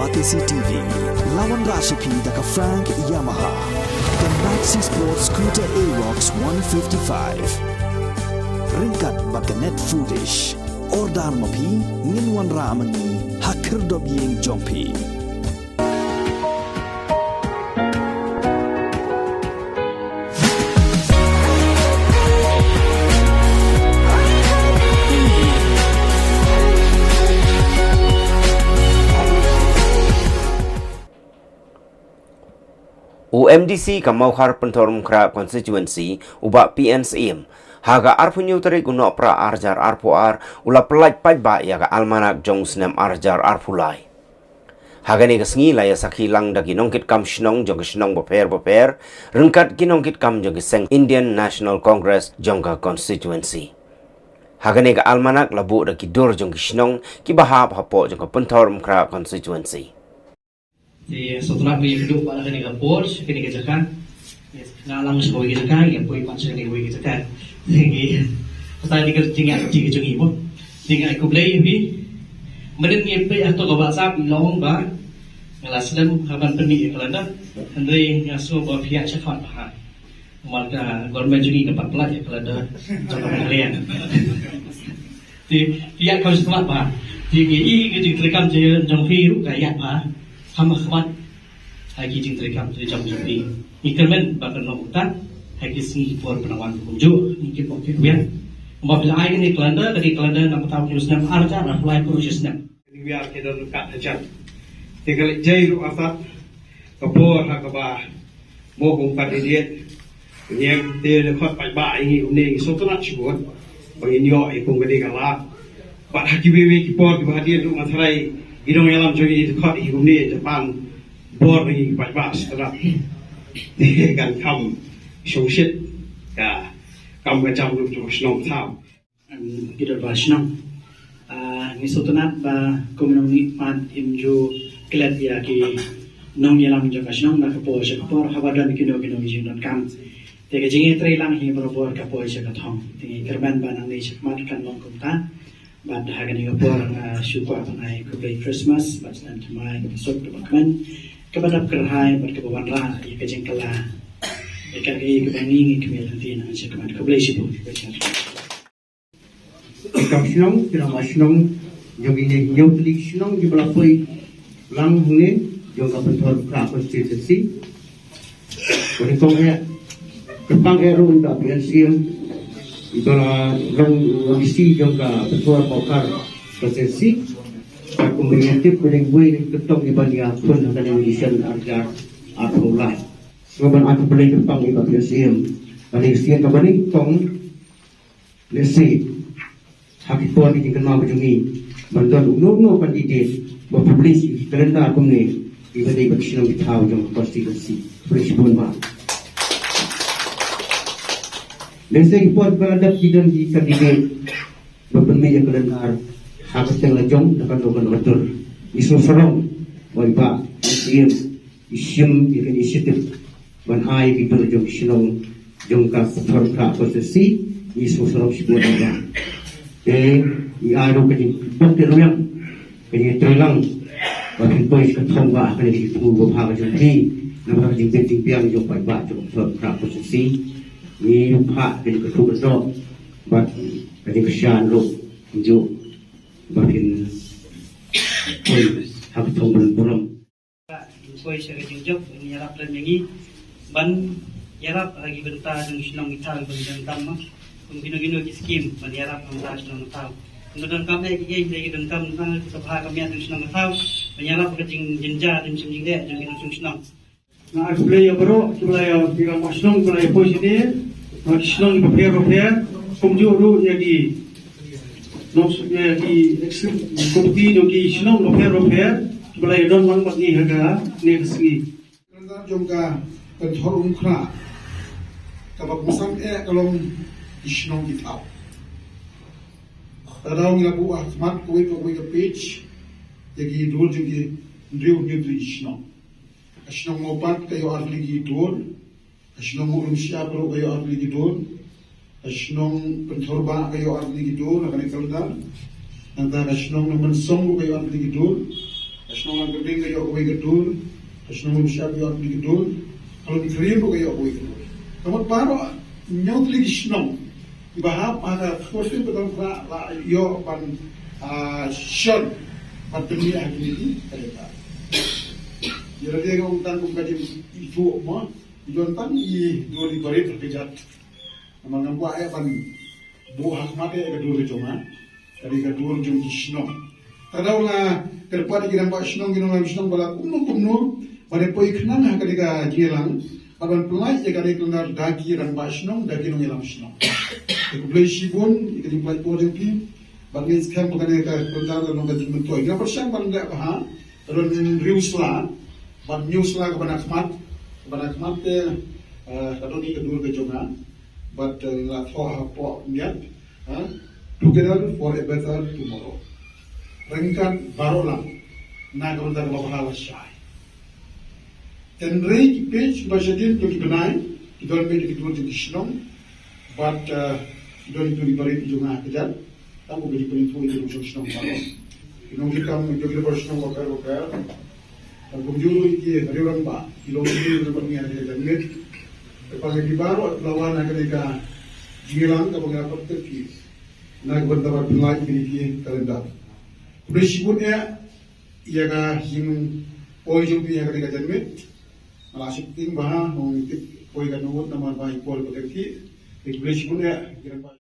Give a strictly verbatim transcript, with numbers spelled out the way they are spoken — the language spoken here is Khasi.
Batesi T V, la wanrah sha phi da ka Frank Yamaha, ka Maxi Sport Scooter Aerox one fifty-five. Ryngkat bad ka Net Foodish. Order ma phi, ngin wanrah ma ngi ha khyrdop ïing jong phi. U M D C ka Mawkhar Pynthorumkhrah Constituency, u Bah P N Syiem, ha ka arphew hynñiew tarik u Nohprah arhajar arphew ar, u la pyllait paidbah ïa ka almanak jong u snem arhajar arphew lai. Ha kane ka sngi la ïa sakhi lang da ki nongkitkam shnong jong ka shnong bapher bapher, ryngkat ki nongkitkam jong ki seng Indian National Congress jong ka constituency. Ha kane ka almanak la buh da ki dur jong ki shnong kiba hap hapoh jong ka Pynthorumkhrah constituency. Te sngewtynnat ba ïa kynduh pat ha kane ka por, ha kane ka jaka. Nga lang sha kawei ka jaka, ïa poi pat sha kane kawei ka jaka. Te ngi, pasal ni ka jingïaid lynti ka jong ngi mo. Te nga ai khublei ïa phi. Mynnin ngi peit ha to ka WhatsApp i long ba nga la slem ha ban pynmih ïa ka calendar. Hynrei nga sngew ba phi ïaid shakhmat bha. Namar ka government jong ngi ka pat pynlait ïa ka calendar jong ka Meghalaya. Te ïa ka sngewbha. Te ngi i ka jingtreikam jong phi ruh ka ïa ba ha ma khmat ha ki jingtreikam jong phi. Ngi kyrmen ba kan long kumta ha ki sngi ki por ba la wan kumjuh ngi ki pok ki kwiat. Ba phi la ai kane ka calendar, kane ka calendar na ka bynta u snem arhajar arphew lai, pura shi snem. Ngi wiar ki don kat hajan. Te ka leit jai ruh artat ka por ha kaba mo kum candidate. Ngi te le khot paidbah ïa ngi kumne, ngi sngewtynnat shibun ba ngin ïoh ïa kum kane ka lad. Bad ha kiwei wei ki por kiba hadien ruh nga tharai ki nongïalam jong ngi te khot ïa ngi kumne, te pan bor ïa ngi paidbah sngewtynnat. Te kan kham shongshit ka kam ka jam ruh jong ka shnong thaw. Em, ki dorbar shnong. Ah, ngi sngewtynnat ba kum nongmihkhmat im ju klet ïa ki nongïalam jong ka shnong na ka por sha ka por haba don kino kino ki jingdonkam. Te ka jingïatreilang hi barabor ka poi sha ka thong. Te ngi kyrmen ba nangne shakhmat kan long kumta. Bad ha kane ka por nga shu kwah ban ai khublei Christmas bad snem thymmai kaba suk kaba kmen, kaba dap kyrhai bad kaba wanrah ïa ka jingkylla ïa ka ri kaba ngi ngi khmih lynti na shakhmat. Khublei shibun. Kam shnong, ki nongmihkhmat shnong jong kine hynñiew tylli ki shnong kiba la poi lang hangne jong ka Pynthorumkhrah constituency. Kane kong eh, kyrpang eh ruh da P N Syiem, iba la long M D C jong ka Pynthorumkhrah constituency. Ka kum ba ngi tip ba dei wei na ki kyrtong iba ïa khun ha kane ka election arhajar arphew lai. Sngewbha ban ai khublei kyrpang ïa ka P N Syiem. Kane ka sien kaba nyngkong, lehse ha ki por ki jingkynmaw ka jong ngi ban don uno uno candidate ba publish ïa ki calendar kumne, iba dei bad ki shnong ki thaw jong ka constituency. Khublei shibun bah. Lehse ki por ba la dep ki don ki candidate ba pynmih ïa ka calendar ha ka kyrteng la jong da kano kano ka dur. Ngi sngewsarong ba i Bah P N Syiem i shim ïa ka initiative ban ai ki dur jong ki shnong jong ka Pynthorumkhrah constituency. Ngi sngewsarong shibun ïa ka. Te ngi ai ruh ka jingpynbok ruh ïa ka jingïatreilang ba phin poi sha ka thong ba ha kane ka jingthmu ba bha ka jong phi, namar ka jingbit jingbiang jong paidbah jong ka Pynthorumkhrah constituency. Ngi ïohi ka jingkyrkhu kyrdoh bad ka jingkyrshan ruh kumjuh ba phin poi ha ka thong ban burom. Poi sha ka jingjop ban ïarap lem ïa ngi ban ïarap ha ki bynta jong shnong ki thaw ban ïarap tam ma kum kino kino ki skim ban ïarap ha bynta shnong ki thaw. Kum ka donkam eh ki ei ki donkam na ka sabha ka miat jong shnong ki thaw ban ïarap ka jingjynjar jingshim jingeh jong ki nongshong shnong. Nga ai khublei ïa baroh kiba la ïa, ki rangbah shnong kiba la ïa poi shane na ki shnong bapher bapher, kumjuh ruh ïa ki nong, ïa ki executive committee jong ki shnong bapher bapher kiba la ïa don lang bad ngi ha kane ka sngi. Ka jong ka Pynthorumkhrah kaba kongsan eh ka long ki shnong ki thaw. Ka daw ngi la buh ha khmat kawei pa kawei ka page ïa ki dur jong ki hynriew hynñiew tylli ki shnong. Ka shnong Mawpat ka ïoh artylli ki dur. Ka shnong Umshyiap ruh ka ïoh artylli ki dur. Ka shnong Pynthorumkhrah ka ïoh artylli ki dur na kane ka calendar. Nangta ka shnong Nongmynsong ruh ka ïoh artylli ki dur. Shnong Langkyrding ka ïoh kawei ka dur, ka shnong Lumshyiap ka ïoh kawei ka dur, ka Longkhriem ruh ka ïoh kawei ka dur. Ka mut baroh hynñiew tylli ki shnong kiba hap ha ka fourteen Patong Khlak la ïoh ban, ah, shon ban pynmih ha kine ki calendar. Ïa lade nga ong tang kum ka jingithuh mo, i don tang i dur i barit ha kjat. Namar ngam kwah eh ban buh ha khmat eh ka dur ka jong nga. Ka dei ka dur jong ki shnong. Ka daw la kyrpad ïa ki rangbah shnong, ki nongïalam shnong ba la kumno kumno ban ïa poi khnang ha ka dei ka jingïalang, bad ban pynlait ïa ka dei ka calendar da ki rangbah shnong, da ki nongïalam shnong. Te khublei shibun ïa ka jingpynlait por jong phi. Bad ngin skhem ba ka dei ka calendar ka long ka jingmyntoi. Nga pyrshang ban leh bha, ka don hynriew sla, bad hynñiew sla kaba na khmat, kaba na khmat te, eh, ka don hi ka dur ka jong nga. Bad, eh, la thoh hapoh miat, eh, Together for a Better Tomorrow. Ryngkat baroh lang na ka bynta kaba bha lashai. Hynrei ki page ba shadien jong ki bnai ki don beit ki dur jong ki shnong, bad, eh, ki don ki dur barit jong nga kjat. Tang ko beit ki pynithuh ïa ki nongshong shnong baroh, ki nongtrei kam jong ki nongshong shnong baroh baroh. Tang kumjuh ruh ïa ki rangbah, ki long ki rangbah ngi ha ka janmiet. Te pang ïa ki baroh la wan ha kane ka jingïalang kaba nga pat ki na ka bynta ban pynlait ïa kine ki calendar. Khublei shibun ïa, ïa ka jingpoi jong phi ha kane ka janmiet. Nga la sheptieng bha, nga ong tip poi ka ngut namar ba i por ba ka ki. Te khublei shibun ïa ki rangbah.